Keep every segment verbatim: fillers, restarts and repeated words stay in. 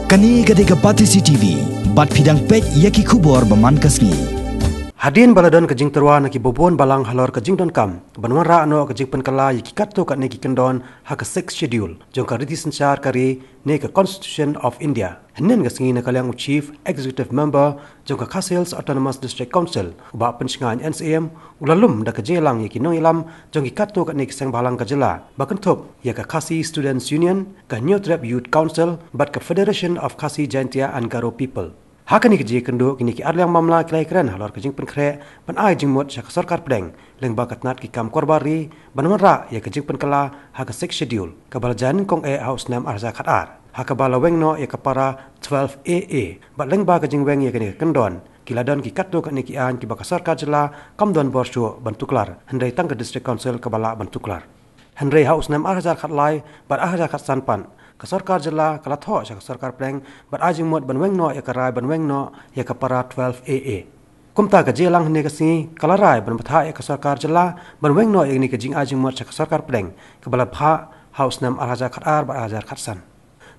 Kane ka dei ka Batesi T V, bad phi dang peit ïa ki khubor ba man ka sngi. Hadien ba la don ka jingtyrwa na ki babun balang halor ka jingdonkam ban wanrah noh ka jingpynkylla ïa ki katto katne ki kyndon ha ka Sixth Schedule jong ka riti synshar ka ri ne ka Constitution of India, hynnin ka sngi na ka liang u Chief Executive Member jong ka Khasi Hills Autonomous District Council, u Bah Pynshngaiñ N C M, u la lum da ka jingïalang ïa ki nongïalam jong ki katto katne ki seng bhalang ka jylla, ba kynthup ïa ka Khasi Students Union, ka Hynñiewtrep Youth Council bad ka Federation of Khasi Jaintia and Garo People. Ha kane ka jingïakynduh, kine ki arliang mamla ki la ïakren halor ka jingpynkhreh ban ai jingmut sha ka sorkar pdeng lyngba ka tnat ki kam korbar ri ban wanrah ïa ka jingpynkylla ha ka Sixth Schedule kaba la jia nyngkong eh ha u snem ar hajar khatar, ha kaba la weng noh ïa ka para twelve A A, bad lyngba ka jingweng ïa kane ka kyndon ki la don ki katto katne ki aiñ kiba ka sorkar jylla kam don bor shuh ban tuklar, hynrei tang ka District Council kaba lah ban tuklar. Hynrei ha u snem ar hajar khatlai bad ar hajar khatsan pat, ka sorkar jylla ka la thoh sha ka sorkar pdeng bad ai jingmut ban weng noh ïa ka rai ban weng noh ïa ka para twelve A A. Kumta ka jingïalang hynne ka sngi ka la rai ban bthah ïa ka sorkar jylla ban weng noh ïa kane ka jingai jingmut sha ka sorkar pdeng kaba la phah ha u snem ar hajar khatar bad ar hajar khatsan.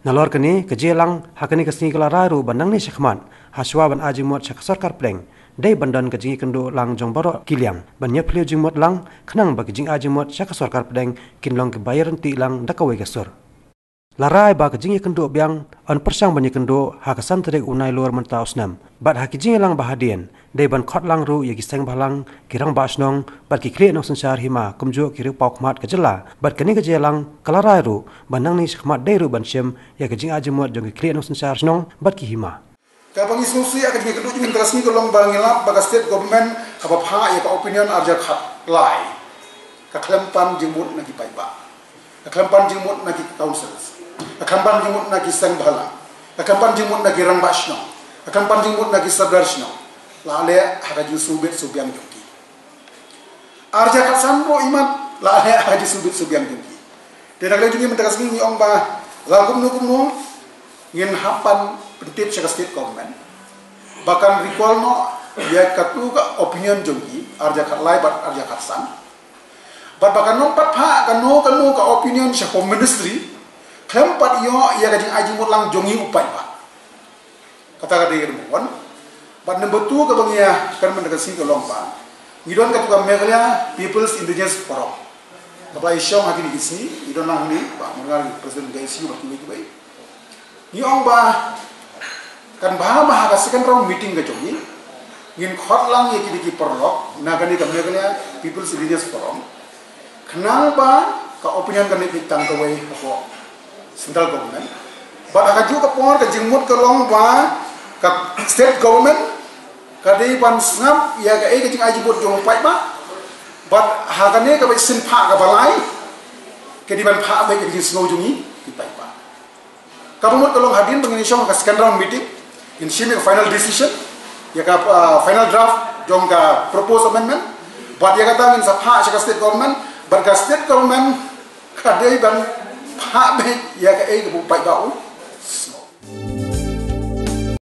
Nalor kane, ka jingïalang ha kane ka sngi ka la rai ruh ban nangne shakhmat, ha shuwa ban ai jingmut sha ka sorkar pdeng, dei ban don ka jingïakynduh lang jong baroh ki liang ban ïaphylliew jingmut lang, khnang ba ka jingai jingmut sha ka sorkar pdeng kin long kiba ïaryntih lang da kawei ka sur. La rai ba ka jingïakynduh biang yn pyrshang ban ïakynduh ha ka san tarik u Nailur mynta u snem, bad ha ki jingïalang ba hadien dei ban khot lang ruh ïa ki seng bhalang, ki rangbah shnong bad ki khlieh nongsynshar hima, kumjuh ki riewpawkhmat ka jylla. Bad kane ka jingïalang ka la rai ruh ba nangne shakhmat dei ruh ban shim ïa ka jingai jingmut jong ki khlieh nongsynshar shnong bad ki hima. Kaba ngi sngewsih ïa ka jingïakynduh jong ngi mynta ka sngi ka long ba ngi lap ba ka state government haba phah ïa ka opinion ar hajar khatlai, ka khlem pan jingmut na ki paidbah, ka khlem pan jingmut na ki councils, ka khlem pan jingmut na ki seng bhalang, ka khlem pan jingmut na ki rangbah shnong, ka khlem pan jingmut na ki sordar shnong. La leh ha ka jingsngewbit sngewbiang jong ki. Ar hajar khatsan ruh imat la leh ha ka jingsngewbit sngewbiang jong ki. Te na ka liang jong ngi mynta ka sngi ngi ong ba la kumno kumno ngin hap ban pyntip sha ka state government ba kan recall noh ïa katto ka opinion jong ki ar hajar khatlai bad ar hajar khatsan. Bad ba kan ym pat phah kano kano ka opinion sha Home Ministry khlem pat ïoh ïa ka jingai jingmut lang jong ngi u paidbah. Kata ka dei ka number one. Bad number two kaba ngi ïakren mynta ka sngi ka long ba ngi don katto ka Meghalaya People's Indigenous Forum kaba la ïashong ha kine ki sngi, ngi don lang hangne, Bah Muirngar, President K S U, bad kiwei kiwei. Ngi ong ba kan bha ma ha ka second round meeting ka jong ngi ngin khot lang ïa ki dei ki paralok na kane ka Meghalaya People's Indigenous Forum, khnang ba ka opinion kan leit tang kawei hapoh central government. Bad ha kajuh ka por ka jingmut ka long ba ka state government ka dei ban sngap ïa kaei ka jingai jingmut jong u paidbah. Bad ha kane kaba sngewbha kaba lai ka dei ban phah beit ïa ka jingsngew jong ngi ki paidbah. Kaba mut ka long hadien ba ngin ïashong ka second round meeting, ngin shim ïa ka final decision, ïa ka, ah, final draft jong ka proposed amendment. Bad ïa kata ngin sa phah sha ka state government, bad ka state government ka dei ban phah beit ïa kaei kaba u paidbah u